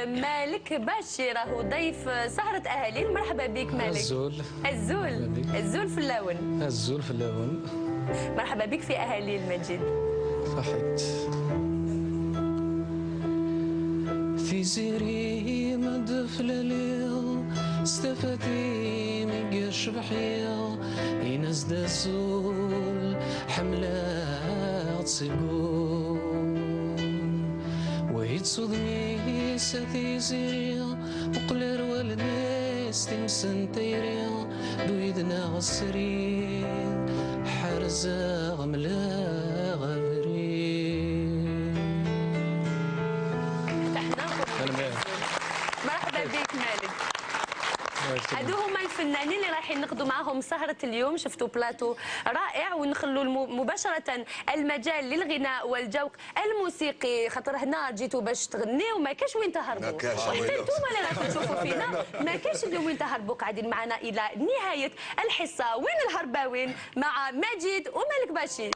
مالك باشي راهو ضيف سهرة أهاليل. مرحبا بك مالك. الزول الزول الزول في اللون. الزول في اللون. مرحبا بك في أهاليل مجيد. صحيت. في زيري مدفل الليل استفتي من قش بحيل ينزد الزول حملات سقول ويتصدني ستي زيري وقلر والناس تمسن تيري دويدنا غسرين حرزة غملا غبرين. مرحبا بك مالك. هادو هما الفنانين اللي رايحين نقضوا معاهم سهرة اليوم. شفتوا بلاطو رائع ونخلوا مباشرة المجال للغناء والجوق الموسيقي، خاطر هنا جيتوا باش تغنيو ما كاش وين تهربوا، وحتى انتوما اللي راكم تشوفوا فينا ما كاش اليوم وين تهربوا، قاعدين معنا إلى نهاية الحصة. وين الهرباوين مع مجيد ومالك باشي.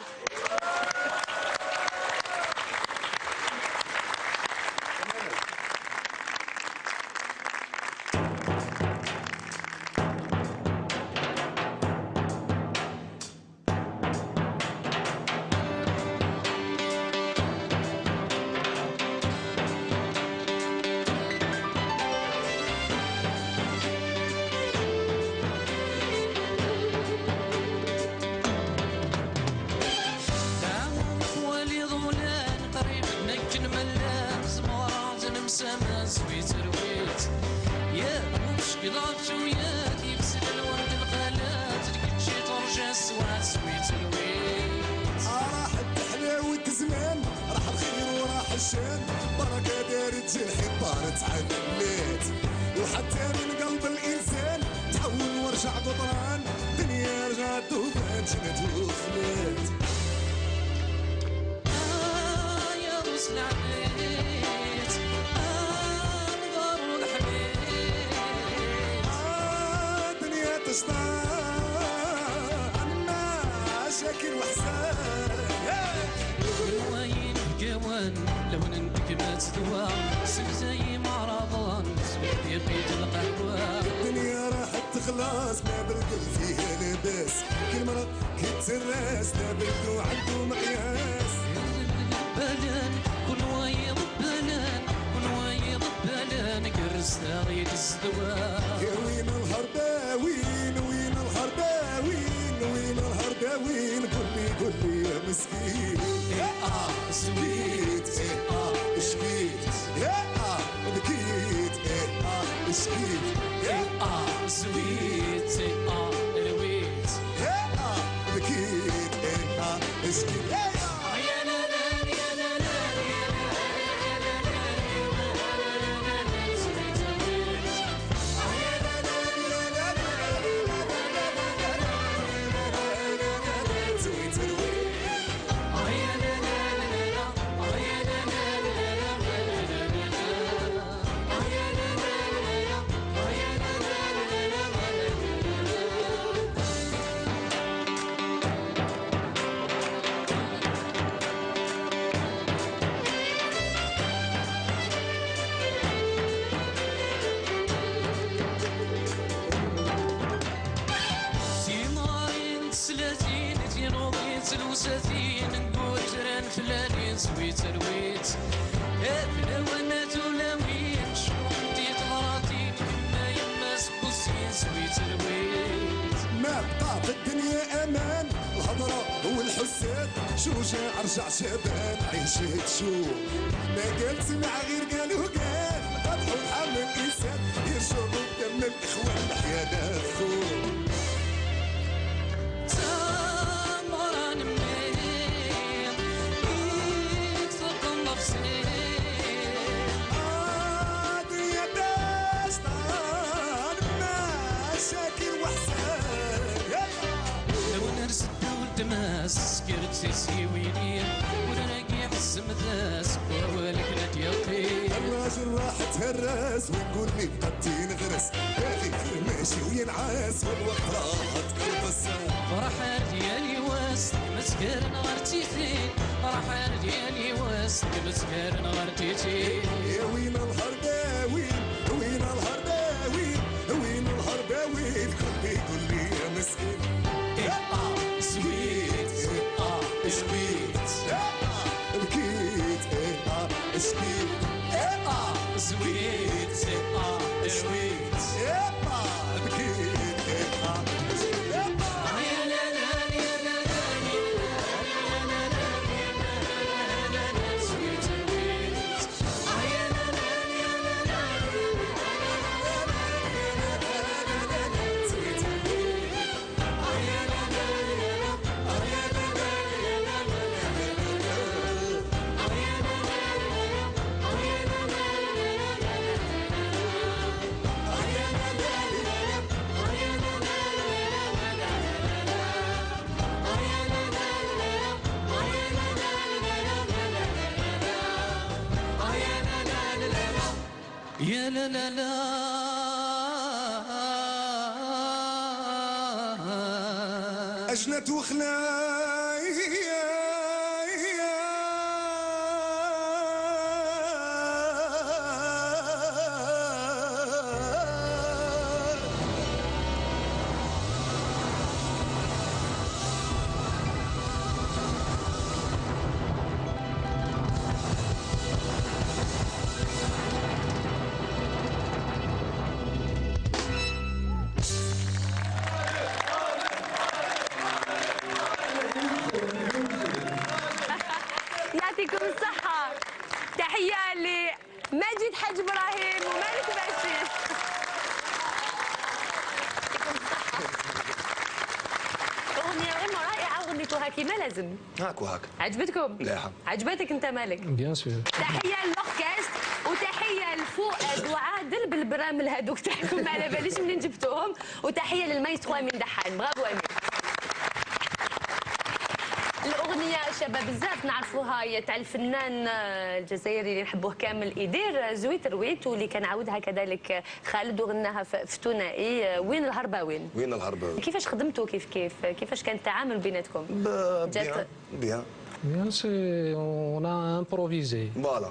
بركة دارت جرحي طارت على الليت، وحتى من قلب الإنسان تحول ورجع قطران، دنيا رجعت طوفان جنت وخليت. يا روس العبيد نغار حبيت، دنيا تشطان مشاكل وحسان. لو نندك ما تدوى سبزاي مرضان سبحتي بيت القهوة. الدنيا راحت تخلص ما بالقل فيها لاباس، كل مرة كيتسرس لا بلدو عندو مقياس. بلان كل وايض بلان كل وايض بلان كرسنا غير الزدوى. يا وين الهرباوين وين الهرباوين وين الهرباوين، قول لي قول لي يا مسكين. زويت شكيت يا بكيت شكيت يا زويت رويت يا بكيت شكيت. يا لا لا يا لا لا يا لا لا الوساتين نقول جران فلانين سويت رويت فلاوانا تولاوين شوفتي تمراتين كما يما سبوسين سويت رويت. ما بقى في الدنيا امان، الهضرة والحساد شجاع رجع شبان عيشت شو ما قال سمع غير قال وقال، قدحوا الحمل الانسان يرجعوا دم الاخوان الحياة خو. سكرت سيويني وراقي حس مداس ووالك لا يقين. الراجل راح تهرس ونقول لي بقتي نغرس باغي ماشي وينعس والوقت راح تكربس. فرحة ديالي واس مسكر نغرتيتي، فرحة ديالي واس مسكر نغرتيتي. يا وين الهرب شويت يابا بكيت يابا. يا لا لا لا أجنة وخلايا يعطيكم الصحة. تحية لماجد حاج إبراهيم ومالك باشير. يعطيكم الصحة. أغنية vraiment رائعة وغنيتوها كيما لازم. هاك وهاك. عجبتكم؟ مليحة. عجبتك أنت مالك؟ bien sûr. تحية للأوركستر وتحية لفؤاد وعادل بالبرامل هذوك تاعكم، ما على باليش منين جبتوهم، وتحية للمايسترو أمين دحان. برافو أمين. الأغنية شابة بزاف نعرفوها، هي تاع الفنان الجزائري اللي نحبوه كامل إيدير زويت رويت، واللي كان عاودها كذلك خالد وغناها في ثنائي وين الهربة وين. وين الهربة؟ كيفاش خدمتوا كيف كيف؟ كيفاش كان التعامل بيناتكم؟ bien bien. bien c'est on a improvisé. voilà.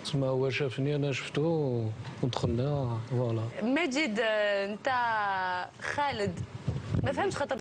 تسمى هو شافني انا شفتو ودخلنا voilà. ماجد، انت خالد ما فهمتش خاطر